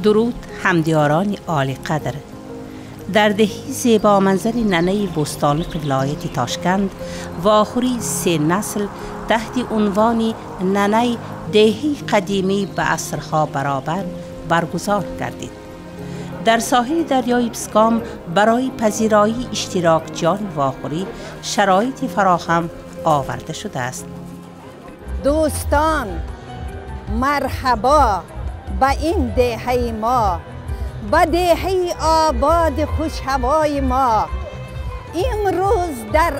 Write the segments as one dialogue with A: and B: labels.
A: Дуруд, ҳамдиёрони олиқадр. Дар деҳи зебоманзари Нанаи Бӯстонлиқи вилояти Тошканд вохӯрии се насл таҳти унвони Нанай деҳаи қадимӣ ба асрҳо баробар баргузор гардид. Дар соҳили дарёи Пском барои пазироии иштирокчиёни вохӯрӣ шароити фароҳам оварда шудааст.
B: Дӯстон, марҳабо ба ин деҳаи мо, ба деҳаи ободи хушҳавои мо. Имрӯз дар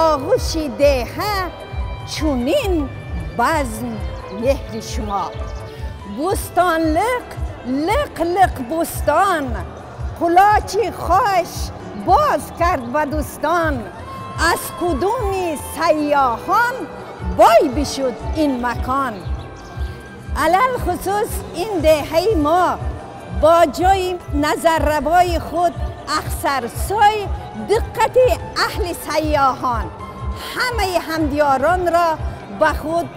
B: оғӯши деҳа чунин базм меҳри шумо. Бӯстонлиқ лиқ лиқ бӯстон, қулочи хош боз кард ба дӯстон. Аз қудуми сайёҳон бой бишуд ин макон. Алалхусус ин деҳаи мо бо ҷои назарравои худ Ахсарсой диққати аҳли сайёҳон, ҳамаи ҳамдиёронро ба худ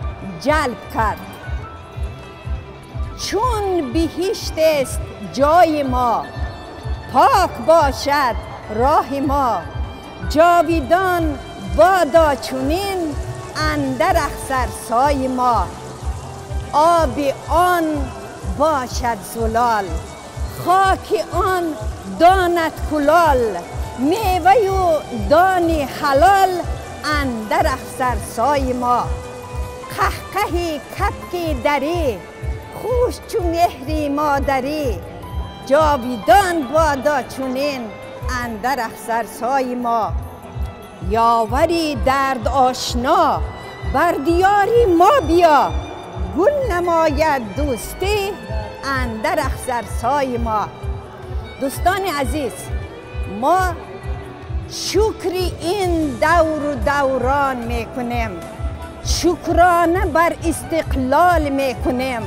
B: ҷалб кард. Чун биҳишт аст ҷои мо, пок бошад роҳи мо, ҷовидон бодо чунин андар Ахсарсои мо. Оби он бошад зулол, хоки он донад кулол, меваю дони ҳалол андар Ахсарсои мо. Қаҳқаҳи кабки дарӣ, хуш чу меҳри модарӣ, ҷовидон бодо чунин андар Ахсарсои мо. Ёвари дард ошно бар диёри мо биё, гул намояд дӯстӣ андар Ахсарсои мо. Дӯстони азиз, мо шукри ин давру даврон мекунем, шукрона бар истиқлол мекунем,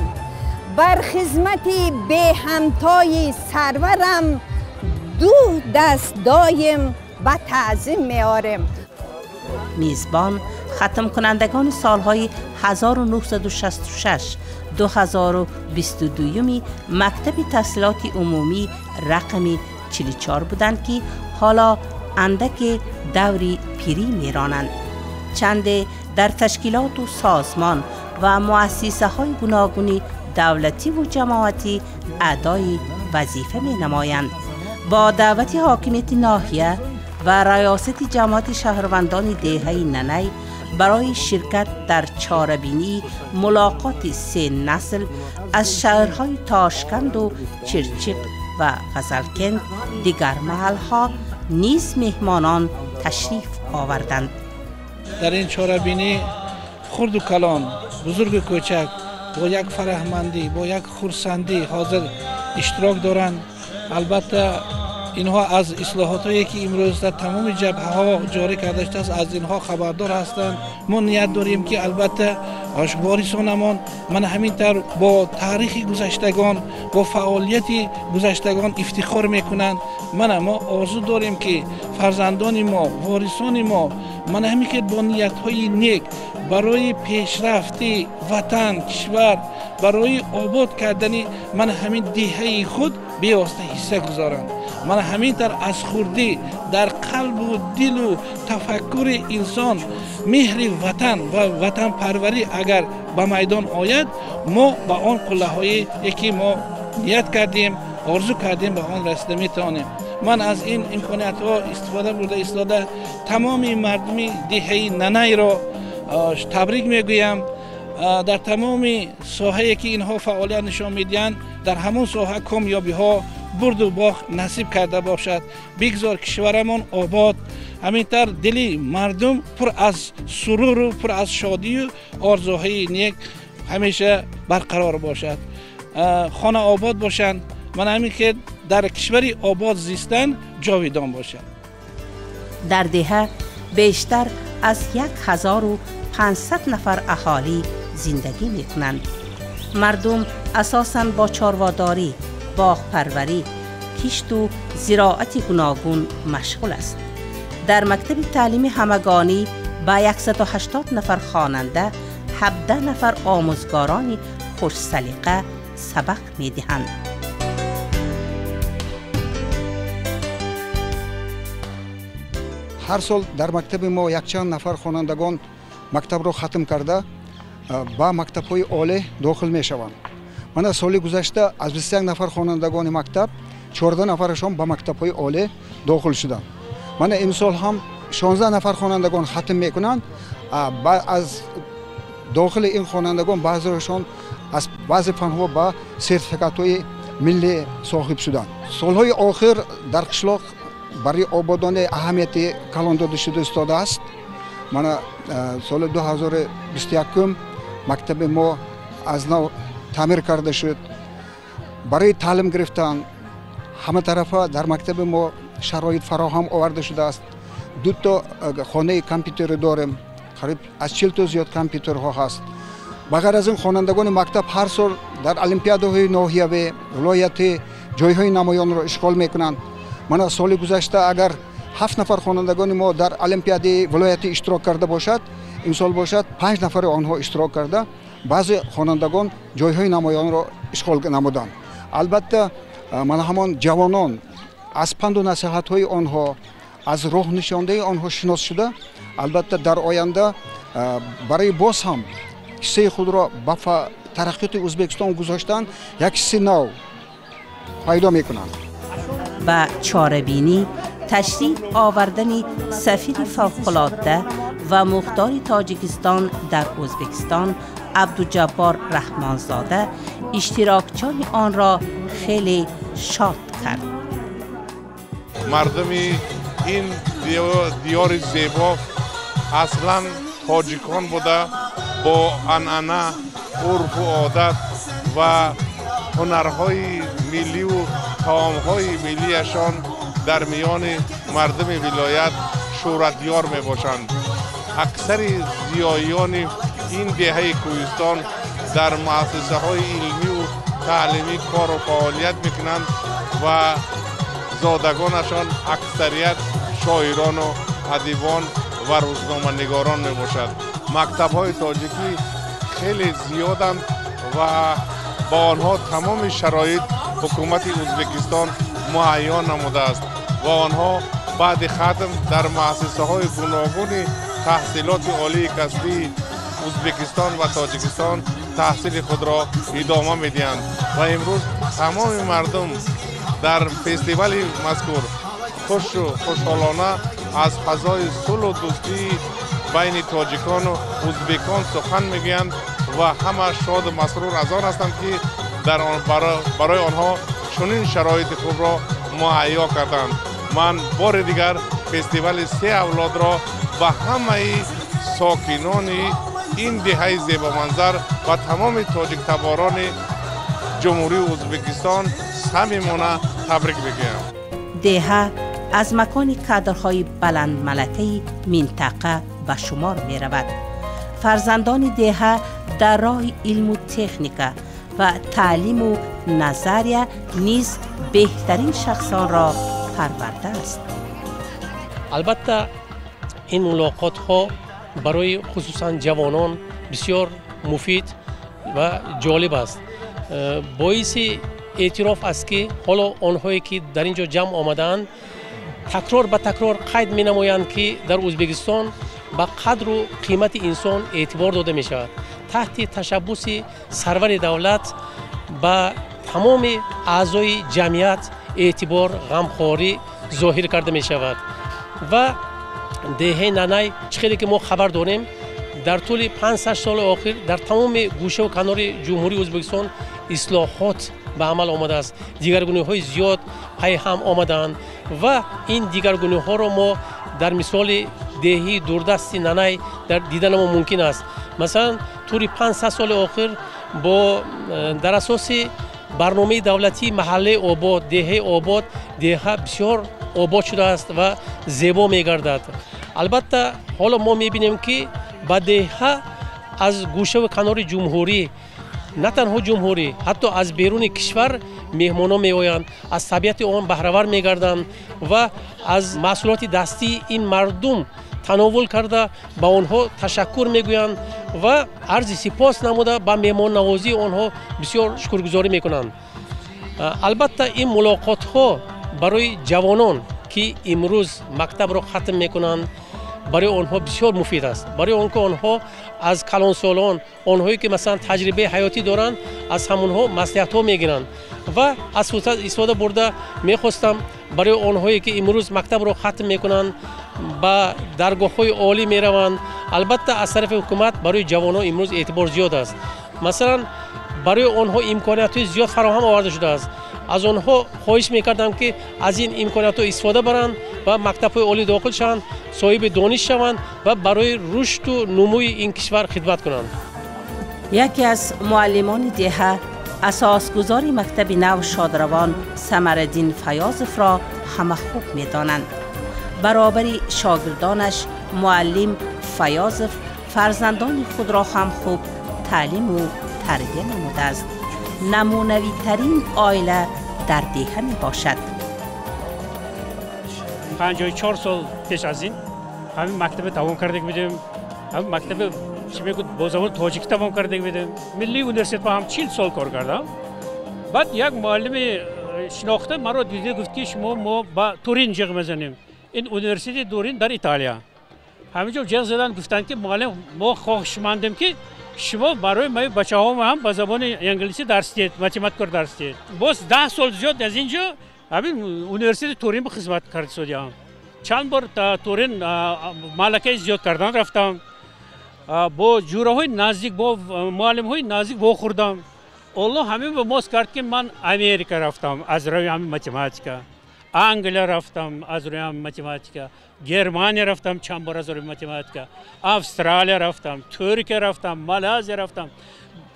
B: бар хизмати беҳамтои сарварам ду даст доим ба таъзим меорем.
A: Мизбон хатмкунандагони солҳои 1966 2022 мактаби таҳсилоти умумӣ рақами 44 буданд, ки ҳоло андаке даври пирӣ меронанд. Чанде дар ташкилоту созмон ва муассисаҳои гуногуни давлативу ҷамоатӣ адои вазифа менамоянд. Бо даъвати ҳокимияти ноҳия ва раёсати ҷамоати шаҳрвандони деҳаи Нанай барои ширкат дар чорабинии мулоқоти се насл аз шаҳрҳои Тошканду Чирчиқ ва Ғазалкент дигар маҳалҳо низ меҳмонон ташриф оварданд.
C: Дар ин чорабинӣ хурду калон, бузургу кӯчак бо як фараҳмандӣ, бо як хурсандӣ ҳозир иштирок доранд. Албатта, инҳо аз ислоҳотое ки имрӯз дар тамоми ҷабҳаҳо ҷорӣ карда шудааст, аз инҳо хабардор ҳастанд. Мо ният дорем, ки албатта ворисонамон мана ҳамин тавр бо таърихи гузаштагон, бо фаъолияти гузаштагон ифтихор мекунанд. Мана мо орзу дорем, ки фарзандони мо, ворисони мо мана ҳамин ки бо ниятҳои нек барои пешрафти ватан, кишвар, барои обод кардани мана ҳамин деҳаи худ бевосита ҳисса гузоранд. Мана ҳамин тавр аз хурдӣ дар қалбу дилу тафаккури инсон меҳри ватан ва ватанпарварӣ агар ба майдон ояд, мо ба он қуллаҳое ки мо ният кардем, орзу кардем, ба он расида метавонем. Ман аз ин имкониятҳо истифода бурда истода тамоми мардуми деҳаи Нанайро табрик мегӯям. Дар тамоми соҳае ки инҳо фаъолият нишон медиҳанд, дар ҳамон соҳа комёбиҳо, бурду бохт насиб карда бошад. Бигзор кишварамон обод, ҳамин тавр дили мардум пур аз суруру пур аз шодию орзуҳои нек ҳамеша барқарор бошад, хона обод бошанд. Ман ҳамин ки дар кишвари обод зистан ҷовидон бошад.
A: Дар деҳа бештар аз 1500 нафар аҳолӣ зиндагӣ мекунанд. Мардум асосан бо чорводорӣ, боғпарварӣ, кишту зироати гуногун машғул аст. Дар мактаби таълими ҳамагонӣ ба 180 нафар хонанда 17 нафар омӯзгорони хушсалиқа сабақ медиҳанд.
D: Ҳар сол дар мактаби мо якчанд нафар хонандагон мактабро хатм карда ба мактабҳои олӣ дохил мешаванд. Мана соли гузашта аз 21 нафар хонандагони мактаб 14 нафарашон ба мактабҳои олӣ дохил шуданд. Мана имсол ҳам 16 нафар хонандагон хатм мекунанд. Аз дохили ин хонандагон баъзеашон аз баъзе фанҳо ба сертификатҳои миллӣ соҳиб шуданд. Солҳои охир дар қишлоқ барои ободонӣ аҳамияти калон дода шуда истодааст. Мана соли 2021 мактаби мо аз нав таъмир карда шуд. Барои таълим гирифтан ҳаматарафа дар мактаби мо шароит фароҳам оварда шудааст. Дуто хонаи компютерӣ дорем, қариб аз 40 то зиёд компютерҳо ҳаст. Ба ғайр аз ин хонандагони мактаб ҳар сол дар олимпиадаҳои ноҳиявӣ, вилоятӣ ҷойҳои намоёнро ишғол мекунанд. Мана соли гузашта агар 7 нафар хонандагони мо дар олимпиадаи вилоятӣ иштирок карда бошад, имсол бошад 5 нафари онҳо иштирок карда, баъзе хонандагон ҷойҳои намоёнро ишғол намуданд. Албатта мана ҳамон ҷавонон аз панду насиҳатҳои онҳо, аз роҳнишондаи онҳо шинос шуда, албатта дар оянда барои боз ҳам ҳиссаи худро ба тараққиёти Ӯзбекистон гузоштан як ҳиссаи нав пайдо мекунанд.
A: Ба чорабинӣ ташриф овардани сафири фавқулодда ва мухтори Тоҷикистон дар Ӯзбекистон Абдуҷаббор Раҳмонзода иштирокчиёни онро хеле шод кард.
E: Мардуми ин диёри зебо аслан тоҷикон буда, бо анъана, урфу одат ва ҳунарҳои милливу таомҳои миллиашон дар миёни мардуми вилоят шӯҳратёр мебошанд. Аксари зиёиёни ин деҳаи кӯҳистон дар муассисаҳои илмиву таълимӣ кору фаъолият мекунанд ва зодагонашон аксарият шоирону адибон ва рӯзноманигорон мебошад. Мактабҳои тоҷикӣ хеле зиёданд ва ба онҳо тамоми шароит ҳукумати Ӯзбекистон муайян намудааст ва онҳо баъди хатм дар муассисаҳои гуногуни таҳсилоти олии касбии Ӯзбекистон ва Тоҷикистон таҳсили худро идома медиҳанд ва имрӯз тамоми мардум дар фестивали мазкур хушу хушҳолона аз фазои сулҳу дӯстии байни тоҷикону ӯзбекон сухан мегӯянд ва ҳама шоду масрур аз он ҳастанд, ки барои онҳо чунин шароити хубро муҳайё карданд. Ман бори дигар фестивали се авлодро ба ҳамаи сокинони ин деҳаи зебоманзар ва тамоми тоҷиктаборони ҷумҳурии Ӯзбекистон самимона табрик мегӯям.
A: Деҳа аз макони кадрҳои баландмалакаи минтақа ба шумор меравад. Фарзандони деҳа дар роҳи илму техника ва таълиму назария низ беҳтарин шахсонро парвардааст.
F: Албатта ин мулоқотҳо барои хусусан ҷавонон бисёр муфид ва ҷолиб аст. Боиси эътироф аст, ки ҳоло онҳое ки дар ин ҷо ҷамъ омадаанд такрор ба такрор қайд менамоянд, ки дар Ӯзбекистон ба қадру қимати инсон эътибор дода мешавад. Таҳти ташаббуси сарвари давлат ба тамоми аъзои ҷамъият эътибор, ғамхорӣ зоҳир карда мешавад. Ва деҳаи Нанай чӣ хеле ки мо хабар дорем, дар тӯли 5-6 соли охир дар тамоми гӯшаву канори ҷумҳурии Ӯзбекистон ислоҳот ба амал омадааст. Дигаргуниҳои зиёд пайҳам омадаанд ва ин дигаргуниҳоро мо дар мисоли деҳии дурдасти Нанай дар диданамо мумкин аст. Масалан, тӯли 5-6 соли охир бо дар асоси барномаи давлатии маҳаллаи обод, деҳаи обод, деҳа бисёр обод шудааст ва зебо мегардад. Албатта ҳоло мо мебинем, ки ба деҳа аз гӯшаву канори ҷумҳурӣ, на танҳо ҷумҳурӣ, ҳатто аз беруни кишвар меҳмонон меоянд, аз табиати он баҳравар мегарданд ва аз маҳсулоти дастии ин мардум тановул карда ба онҳо ташаккур мегӯянд ва арзи сипос намуда ба меҳмоннавозии онҳо бисёр шукргузорӣ мекунанд. Албатта ин мулоқотҳо барои ҷавонон ки имрӯз мактабро хатм мекунанд, барои онҳо бисёр муфид аст. Барои он ки онҳо аз калонсолон, онҳое ки масалан таҷрибаи ҳаётӣ доранд, аз ҳамонҳо маслиҳатҳо мегиранд. Ва аз фурсат истифода бурда мехостам барои онҳое ки имрӯз мактабро хатм мекунанд, ба даргоҳҳои олӣ мераванд. Албатта аз тарафи ҳукумат барои ҷавонон имрӯз эътибор зиёд аст. Масалан барои онҳо имкониятҳои зиёд фароҳам оварда шудааст. Аз онҳо хоҳиш мекардам ки аз ин имкониятҳо истифода баранд ва мактабҳои олӣ дохил шаванд, соҳиби дониш шаванд ва барои рушду нумӯи ин кишвар хидмат кунанд.
A: Яке аз муаллимони деҳа, асосгузори мактаби нав шодравон Самараддин Фаёзовро ҳама хуб медонанд. Баробари шогирдонаш муаллим Фаёзов фарзандони худро ҳам хуб таълиму тарбия намудааст. Намунавитарин оила дар деҳа мебошад.
G: 54 сол пеш аз ин ҳамин мактаби тамом карда будем. Ҳамин мактаби чӣ мегӯд бо забони тоҷикӣ тамом карда будем. Миллии университет ҳам 40 сол кор кардам. Баъд як муаллими шинохта маро дида гуфт ки шумо мо ба Турин ҷиғ мезанем. Ин университети Турин дар Италия. Ҳамин ҷо ҷиғ задан гуфтанд ки муаллим мо хоҳишмандем ки шумо барои мои бачаҳо ҳам ба забони англисӣ дарс диҳед, математика дарс диҳед. Боз 10 сол зиёд аз ин ҷо ҳамин университети Турин ба хизмат карда шудам. Чанд бор Турин малакаи зиёд кардан рафтам. Бо ҷураҳои наздик, бо муаллимҳои наздик вохӯрдам. Оллоҳ ҳамин ба мост кард ки ман Америка рафтам аз рӯи ҳамин математика, Англия рафтам аз рӯи ҳамин математика, Германия рафтам чанд бор аз рӯи математика, Австралия рафтам, Туркия рафтам, Малайзия рафтам,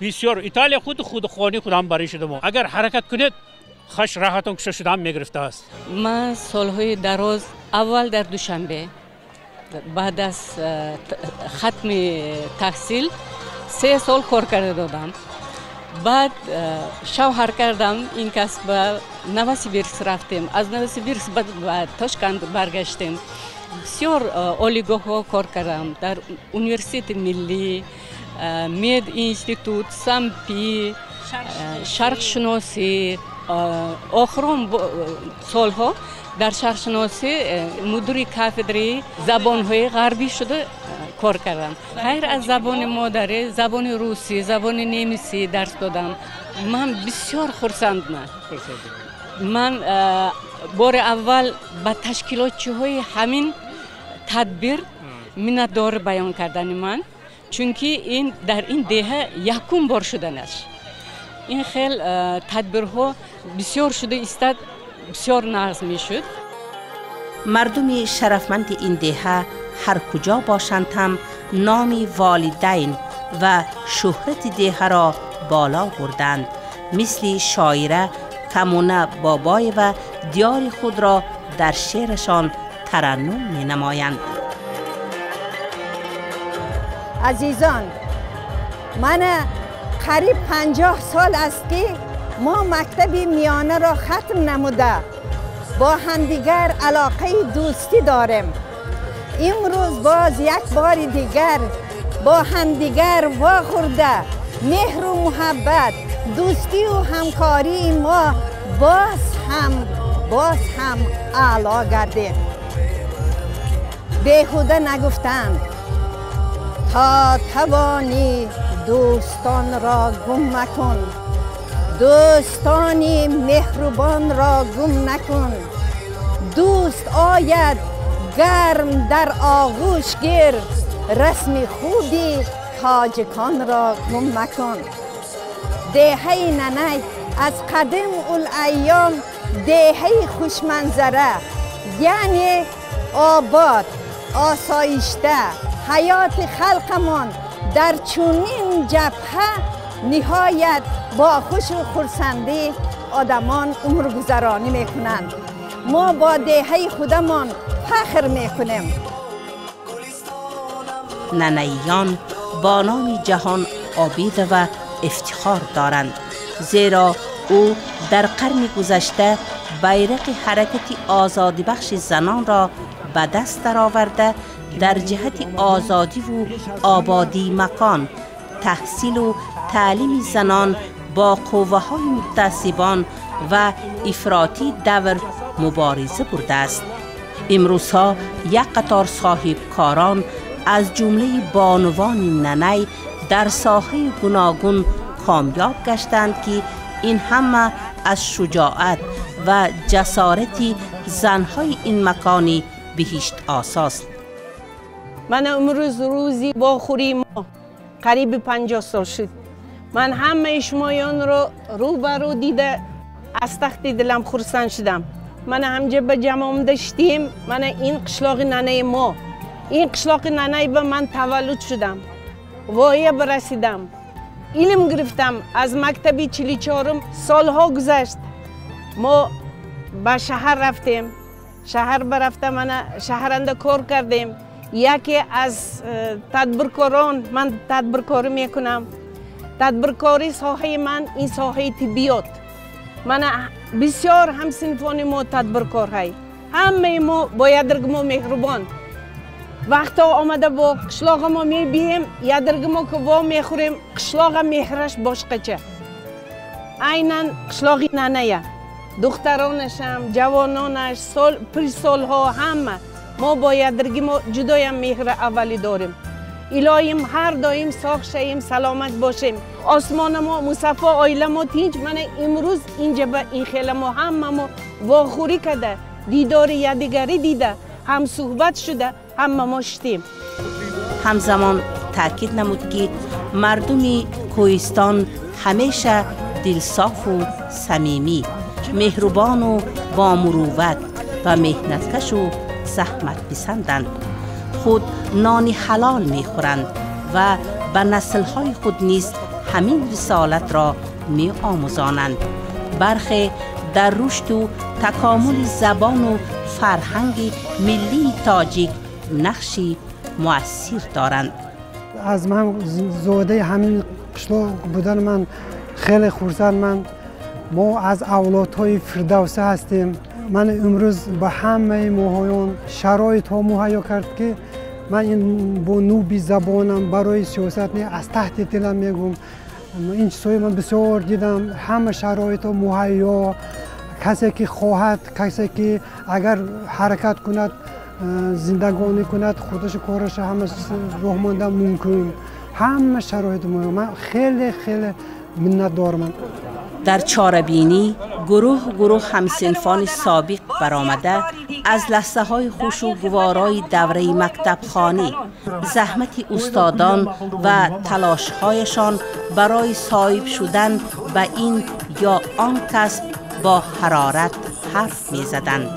G: бисёр Италия худ хони худам барӣ шудам. Агар ҳаракат кунед хаш раҳатон кушта шудам мегирифтааст.
H: Ман солҳои дароз аввал дар Душанбе, баъд аз хатми таҳсил 3 сол кор карда додам. Баъд шавҳар кардам, ин кас ба Новосибирск рафтем, аз Новосибирск ба Тошканд баргаштем. Бисёр олигоҳҳо кор кардам дар университети миллӣ, мединститут, сампи, шарқшиносӣ. Охирон солҳо дар шарқшиносӣ мудири кафедраи забонҳои ғарбӣ шуда кор кардам. Ғайр аз забони модарӣ, забони русӣ, забони немисӣ дарс додам. Ман бисёр хурсандам. Ман бори аввал ба ташкилотчиҳои ҳамин тадбир миннатдорӣ баён кардани ман, чунки ин дар ин деҳа якум бор шуданаш. Ин хел тадбирҳо бисёр шуда истад, бисёр нағз мешуд.
A: Мардуми шарафманди ин деҳа ҳар куҷо бошанд ҳам номи волидайн ва шӯҳрати деҳаро боло бурданд. Мисли шоира Камона Бобоева диёри худро дар шеърашон тараннум менамоянд.
B: Азизон, мана қариб 50 сол аст ки мо мактаби миёнаро хатм намуда бо ҳамдигар алоқаи дӯстӣ дорем. Имрӯз боз як бори дигар бо ҳамдигар вохӯрда меҳру муҳаббат, дӯстию ҳамкории мо боз ҳам аъло гардид. Беҳуда нагуфтанд то тавонӣ дӯстонро гум макун, дӯстони меҳрубонро гум накун. Дӯст ояд гарм дар оғӯш гир, расми хуби тоҷиконро гум макун. Деҳаи Нанай аз қадим улайём деҳаи хушманзара, яъне обод, осоишта, ҳаёти халқамон дар чунин ҷабҳа ниҳоят бо хушу хурсандӣ одамон умргузаронӣ мекунанд. Мо бо деҳаи худамон фахр мекунем.
A: Нанаиён бо номи Ҷаҳон Обидова ифтихор доранд, зеро ӯ дар қарни гузашта байрақи ҳаракати озодибахши занонро ба даст дароварда дар ҷиҳати озодиву ободии макон, таҳсилу таълими занон бо қувваҳои мутаассибон ва ифротии давр мубориза бурдааст. امروزها یک قطار صاحبکاران از جمله بانوان ننی در ساحه گوناگون کامیاب گشتند که این همه از شجاعت و جسارت زنهای این مکانی بهشت آساست.
I: من امروز روزی با خوری ما قریب 50 سال شد. من همه شمایان رو رو به رو دیده از تخت دلم خرسند شدم. من همجا به جمع آمده شدیم. من این قشلاق ننه ما، این قشلاق ننه به من تولد شدم، وایه برسیدم، علم گرفتم از مکتبی 44 سالها گذشت. ما به شهر رفتیم، شهر برفته من شهرنده کار کردیم. یکی از تدبیرکاران، من تدبیرکاری میکنم، تدبیرکاری ساحه من این ساحه طبیعت. من بسیار هم صنفان ما تدبیرکار های، همه ما باید درگ ما مهربان. وقتا آمده با قشلاق ما میبیم، یدرگ ما که وا میخوریم، قشلاق مهرش باشقچه. عینا قشلاق ننه، دخترانش هم، جوانانش، سال پر سالها همه ما باید درگی ما جدایم مهر اولی داریم. الهیم هر دایم ساخ شیم، سلامت باشیم. آسمان ما مصفا، آیله ما تینج. من امروز اینجا به این خیل ما همه ما واخوری کرده، دیدار یدگری دیده، هم صحبت شده، همه ما شدیم.
A: همزمان تاکید نمود که مردم کوهستان همیشه دلصاف و صمیمی، مهربان و با مروت و مهنتکش و زحمت پسندند. خود نان حلال میخورند و به نسل‌های خود نیز همین رسالت را می آموزانند. برخی در رشد و تکامل زبان و فرهنگ ملی تاجیک نقشی مؤثر دارند.
J: از من زاده همین قشلاق بودن من خیلی خرسند. من ما از اولادهای فردوسی هستیم. من امروز به همه ماهایان شرایط ها مهیا کرد که من این با نوبی زبانم برای سیاست نه، از تحت دلم میگم. این چیزهای من بسیار دیدم، همه شرایط ها مهیا، کسی که خواهد، کسی که اگر حرکت کند، زندگانی کند، خودش کارش همه راه مانده ممکن، همه شرایط مهیا. من خیلی خیلی منت دارم.
A: در چاربینی گروه گروه همصنفان سابق برآمده از لحظه های خوش و گوارای دوره مکتب خانی، زحمت استادان و تلاش هایشان برای صاحب شدن به این یا آن کسب با حرارت حرف می زدند.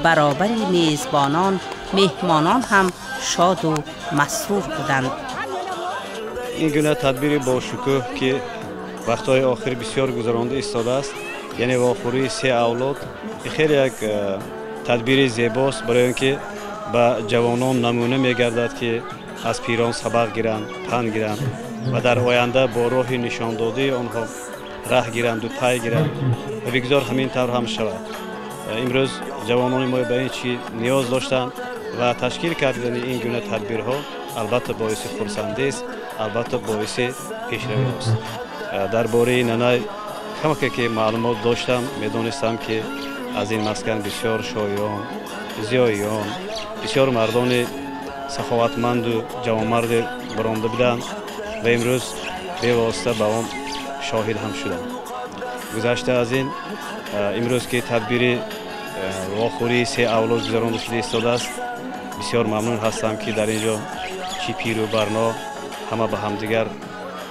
A: برابر میزبانان، مهمانان هم شاد و مسرور بودند.
K: این گونه تدبیر با شکوه که وقتهای آخر بسیار گذرانده ایستاده است، یعنی واخوری سه اولاد، خیلی یک تدبیر زیباست برای اینکه به جوانان نمونه میگردد که از پیران سبق گیرند، پند گیرند و در آینده با راه نشان داده آنها راه گیرند و پای گیرند و بگذار همین طور هم شود. امروز جوانان ما به این چیز نیاز داشتند و تشکیل کردن این گونه تدبیرها البته باعث خرسندی است، البته باعث پیشروی است. درباره ننای کمکی که معلومات داشتم، میدانستم که از این مسکن بسیار شاعران، زیایان، بسیار مردان سخاوتمند و جوانمرد برآمده بودند و امروز به واسطه به آن شاهد هم شدم. گذشته از این، امروز که تدبیر واخوری سه اولاد گذرانده شده ایستاده است، بسیار ممنون هستم که در اینجا چی پیر و برنا همه به همدیگر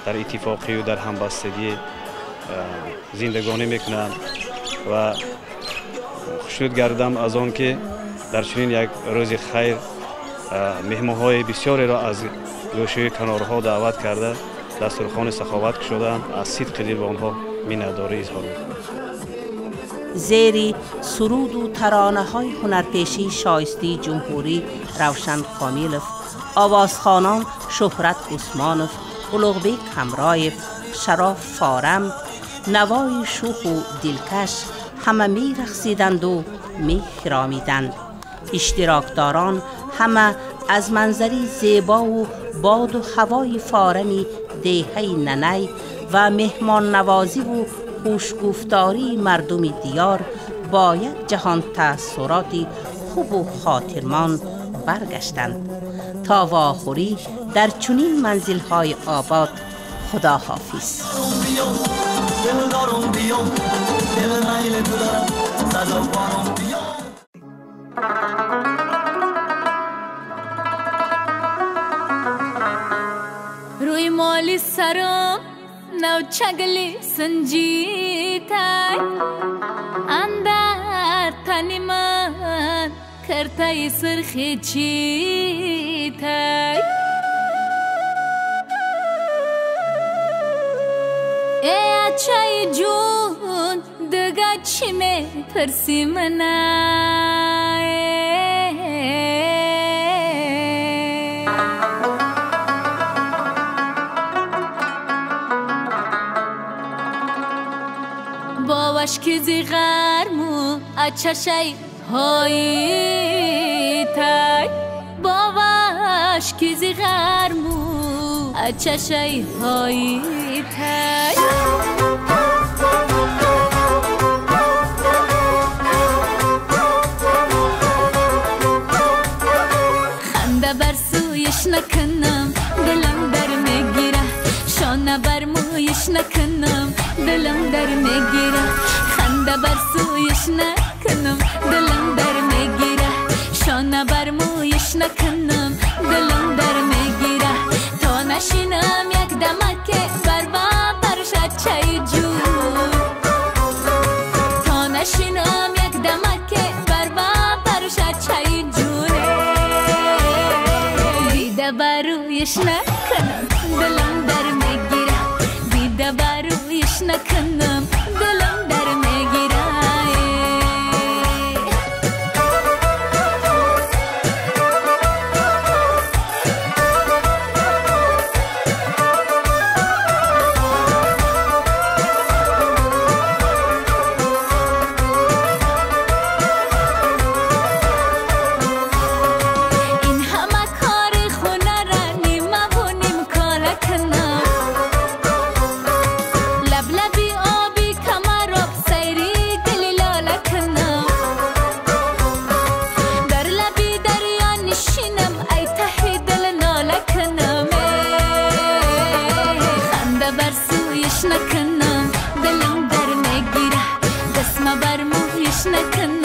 K: در اتفاقی و در همبستگی زندگانی میکنند و خوشنود گردم از آن که در چنین یک روز خیر مهمانهای بسیاری را از گوشه کنارها دعوت کرده دسترخوان سخاوت شدند. از صدق دل به آنها منتداری اظهار میکنم.
A: زیر سرود و ترانه های هنرپیشه شایسته جمهوری روشن کامیلف، آوازخوانان شهرت عثمانف، اولوغبیک همرایف، شراف فارم، نوای شوخ و دلکش همه می رقصیدند و می خرامیدند. اشتراکداران همه از منظری زیبا و باد و هوای فارمی دیهه ننی و مهمان نوازی و خوشگفتاری مردم دیار با یک جهان تأثرات хубу хотирмон баргаштанд. Та вохӯрӣ дар чунин манзилҳои обод, худо ҳофиз.
L: روی مالی سرم نو چگلی سنجیتای اندر تنی من کرتای سرخی چیتای ای اچای جون دگا چی می پرسی منای باوش که زی غرمو اچشای های تای باوش که زی غرمو اچشای های تای خنده بر سویش نکنم دلم در میگیره شانه بر مویش نکنم دلم در میگیره خنده بر سویش نکنم دلم در میگیره شانه بر مویش نکنم دلم در میگیره تا نشینم یک دمک بر برش چای جون تا نشینم یک دمک بر برش چای جون دیده برویش نکنم دلم در میگیره دیده برویش نکنم دلم در میگیره. این همه کار خونه را نیمه و نیم کاره کنم لبلبی آبی کمراب سیری گلی لاله کنم در لبی دریا نشینم ای ته دل ناله کنم خنده بر سویش نکنم دلم در میگیره دستم بر مویش نکنم.